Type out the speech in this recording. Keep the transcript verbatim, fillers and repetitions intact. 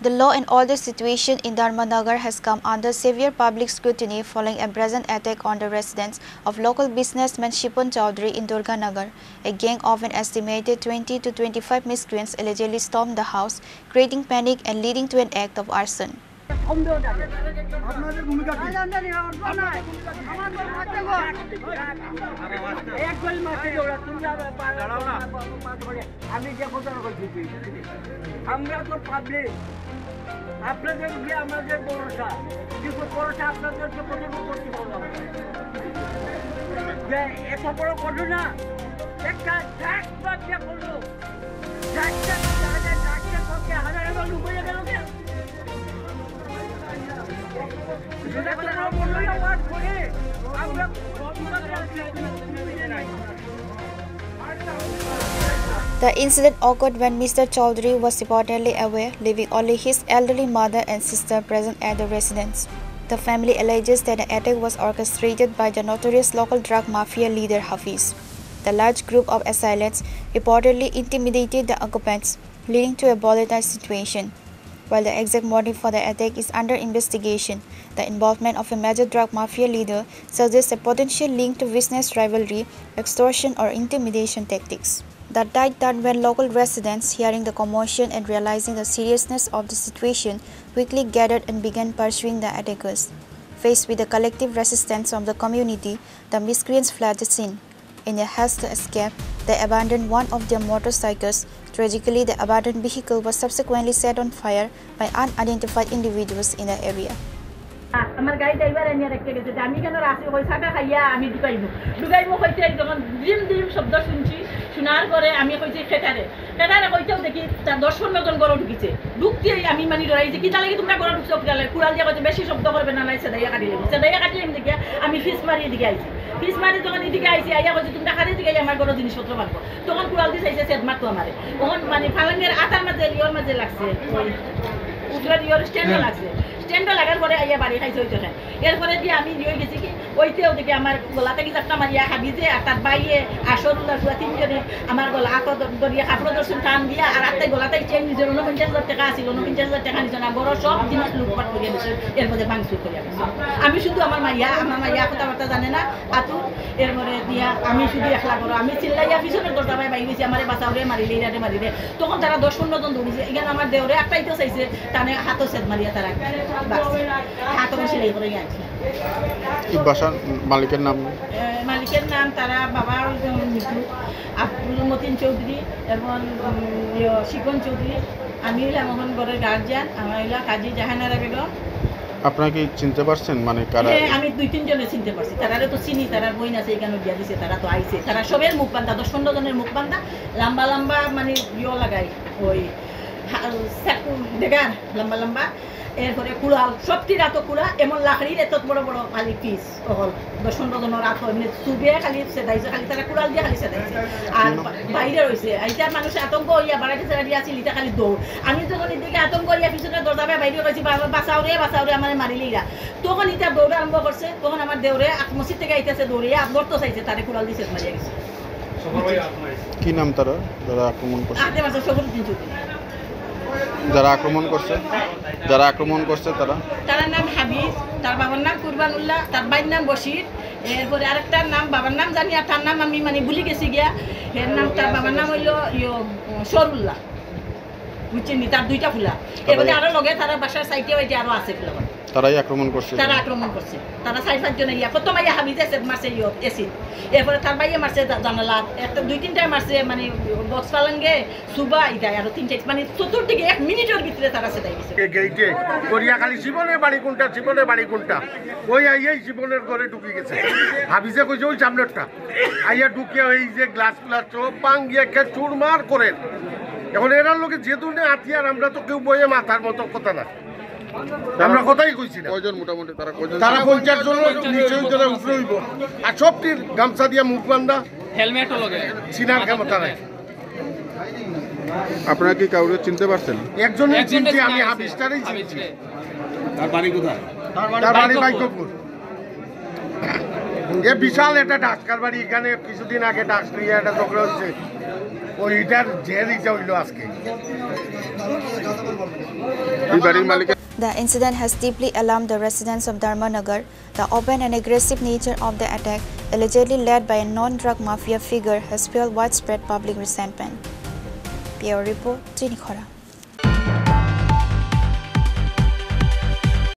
The law and order situation in Dharmanagar has come under severe public scrutiny following a brazen attack on the residence of local businessman Shipon Chowdhury in Durganagar. A gang of an estimated twenty to twenty-five miscreants allegedly stormed the house, creating panic and leading to an act of arson. আপনাদের ভূমিকা কি? আমি যে কথা কইছি, আমরা তো পাবলিক, আপনাদের উপরে আমাদের ভরসা, কিন্তু ভরসা আপনাদের উপরে কতটুকু করতে পারলাম? যে এত বড় ঘটনা, একটা ড্রাগস মাফিয়া করলো, ড্রাগসের, তাদের ড্রাগসের পক্ষে হাজার হাজার লোক হয়ে গেল কেন? The incident occurred when Mister Chaudhary was reportedly away, leaving only his elderly mother and sister present at the residence. The family alleges that the attack was orchestrated by the notorious local drug mafia leader Hafiz. The large group of assailants reportedly intimidated the occupants, leading to a volatile situation. While the exact motive for the attack is under investigation, the involvement of a major drug mafia leader suggests a potential link to business rivalry, extortion, or intimidation tactics. The tide turned when local residents, hearing the commotion and realizing the seriousness of the situation, quickly gathered and began pursuing the attackers. Faced with the collective resistance of the community, the miscreants fled the scene. In their haste to escape, they abandoned one of their motorcycles. Tragically, the abandoned vehicle was subsequently set on fire by unidentified individuals in the area. আমার গাড়ি ড্রাইভার আনিয়া রাখতে গেছে যে আমি কেন রাখছি, কই চাটা খাইয়া আমি ঢুকাইমু। ঢুকাইমু কইতে যখন ডিম ডিম শব্দ শুনছি, শোনার পরে আমি কইছি ফেটারে, ফেটারে কইতেও দেখি তার দশ পনেরো জন ঘরো ঢুকিছে। ঢুকতেই আমি মানে ডরাইছি, কিতা লাগি তোমরা ঘরো ঢুকছো, কিতা লাগি? কুড়াল দিয়া কইছে বেশি শব্দ করবে না, নাই সেদাইয়া কাটিলাম। সেদাইয়া কাটিলাম দেখে আমি ফিস মারি এদিকে আইছি। ফিস মারি যখন এদিকে আইছি, আইয়া কইছে তোমরা কারে দিকে আমার ঘরো জিনিসপত্র মারবো। তখন কুড়াল দি চাইছে সেদ মারতো আমারে। তখন মানে ফালাঙ্গের আতার মাঝে, ইয়র মাঝে লাগছে, ওই উপরের ইয়র স্ট্যান্ডও লাগছে। স্ট্যান্ডও লাগার পরে আইয়া বাড়ি খাইছে ওই তখন। এরপরে দিয়ে আমি ইয়ে গেছি কি, ওইতে ওদিকে আমার গলা থাকি চাপটা মারিয়া হাবিজে আর তার বাইয়ে আসরুল্লাহ সুয়া তিনজনে আমার গলা আত ধরিয়া কাপড় ধরছইন টান দিয়া, আর আত্মাই গলা থাকি চেন নিজের ঊনপঞ্চাশ হাজার টাকা আছিল, ঊনপঞ্চাশ হাজার টাকা নিছে না, বড় সব জিনিস লুটপাট করিয়া নিছে, এর মধ্যে ভাঙচুর করিয়া নিছে। আমি শুধু আমার মাইয়া, আমার মাইয়া কথাবার্তা জানে না, আতু, এরপরে দিয়া আমি শুধু একলা করো, আমি চিল্লাইয়া পিছনের দরজা ভাই বাইরে গেছি, আমারে বাঁচাও রে, মারিলে ইরারে মারিলে। তখন তারা দশ পনেরো জন দৌড়িছে, এখানে আমার দেওরে আটকাইতে চাইছে, তানে হাতও সেদ মারিয়া তারা বাঁচছে। হাতও সিলাই করে আনছে। কি বাসার মালিকের নাম? এ, মালিকের নাম তারা বাবা ওই যে মিঠু, আব্দুল মতিন চৌধুরী এবং উম, ইয়ে, শিকন চৌধুরী। আমি হইলাম এখন ঘরের গার্জিয়ান, আমার হইলা কাজী জাহানারা বেগম। আপনারা কি চিনতে পারছেন মানে কারা? হ্যাঁ, আমি দুই তিনজনে চিনতে পারছি। তারারে তো চিনি, তারার বইন আছে এখানে বিয়া দিছে, তারা তো আইছে। তারা সবের মুখ বান্ধা, দশ পনেরো জনের মুখ বান্ধা, লম্বা লম্বা মানে ইয়ে লাগাই, ওই হা- চাকু ডেগার লম্বা লম্বা, এরপরে কুড়াল, সবটির আতো কুড়া, এমন লাকড়ির এত বড় বড় খালি পিস অকল, দশ পনেরো জনের আতো এমনি চুবে খালি সেদাইছে, খালি তারা কুড়াল দিয়া খালি সেদাইছে। আর বা- বাইরে রইছে, এইটা মানুষ আতঙ্ক হইয়া বাড়াইতে সেদাইয়া আছিল, এটা খালি দৌড়। আমি যখন এদিকে আতঙ্ক হইয়া পিছনে দরজা বাইরে বাইরে কইছি, "বাবা, বাঁচাও রে, বাঁচাও রে, আমারে মারিলিরা।" তখন এটা দৌড় আরম্ভ করছে, তখন আমার দেওরে আত মসজিদ থেকে আইতেছে দৌড়িয়া, আত লড়তে চাইছে, তারে কুড়াল দিয়ে সেদ মারিয়া গেছে। কি নাম তারা যারা আক্রমণ করছে? আতে মাসে সবুজ দিন চুপি। যারা আক্রমণ করছে, যারা আক্রমণ করছে তারা? তার নাম হাবিব, তার বাবার নাম কুরবানুল্লাহ, তার ভাইয়ের নাম বশির, এরপরে আরেকটার নাম, বাবার নাম জানি, আর তার নাম আমি মানে ভুলি গেছি গিয়া। এর নাম, তার বাবার নাম হইলো ইয়ো, সরুল্লাহ, বুঝছেন নি? তার দুইটা ফুলা। এরপরে আরো লগে তারা বাসার সাইডে ওই যে আরো আছে ফুলা। তারাই আক্রমণ করছে? তারা আক্রমণ করছে। তারা চার পাঁচজনে ইয়া, প্রথম আইয়া হাবিজে এসিড মারছে, ইয়ো, এসিড। এরপরে তার ভাইয়ে মারছে জা- জানালা, একটা দুই তিনটায় মারছে, মানে বক্স পালাঙ্গে, সুবা, ইদায় আরো তিন চার, মানে চতুর্দিকে এক মিনিটের ভিতরে তারা সেদাই গেছে। এ গেইটে করিয়া খালি জীবনের বাড়ি কোনটা, জীবনের বাড়ি কোনটা, ওই আইয়াই জীবনের ঘরে ঢুকি গেছে। হাবিজে কইছে ওই সামনেরটা, আইয়া ঢুকিয়া ওই যে গ্লাস গ্লাস সব ভাঙ্গিয়া কে চুরমার করেন। এখন এরার লগে যে ধরনের হাতিয়ার, আমরা তো কেউ বইয়ে মাথার মতো কথা না, আমরা কথাই কইছি না। কয়জন মোটামুটি তারা কয়জন? তারা পঞ্চাশ জনের নিচে হইতে না, উপরে হইব। আর সবটির গামছা দিয়া মুখ বান্ধা, হেলমেটও লগে। চিনার ক্ষমতা নাই। আপনারা কি কাউকে চিনতে পারছেন? একজনের একজনকে চিনছি আমি, চিনা গেছে। হাবিজটারেই চিনছি। হাবিজরে। তার বাড়ি কোথায়? তার বাড়ি বাইকপুর। এ বিশাল একটা ডাক্তার বাড়ি, এখানে কিছুদিন আগে ডাক্তার ইয়ে একটা ঝগড়া হচ্ছে, ওইটার জের ইটা হইলো আজকে। এই বাড়ির মালিক। The incident has deeply alarmed the residents of Dharmanagar. The open and aggressive nature of the attack, allegedly led by a known drug mafia figure, has fueled widespread public resentment. Bureau report, Chinikhora.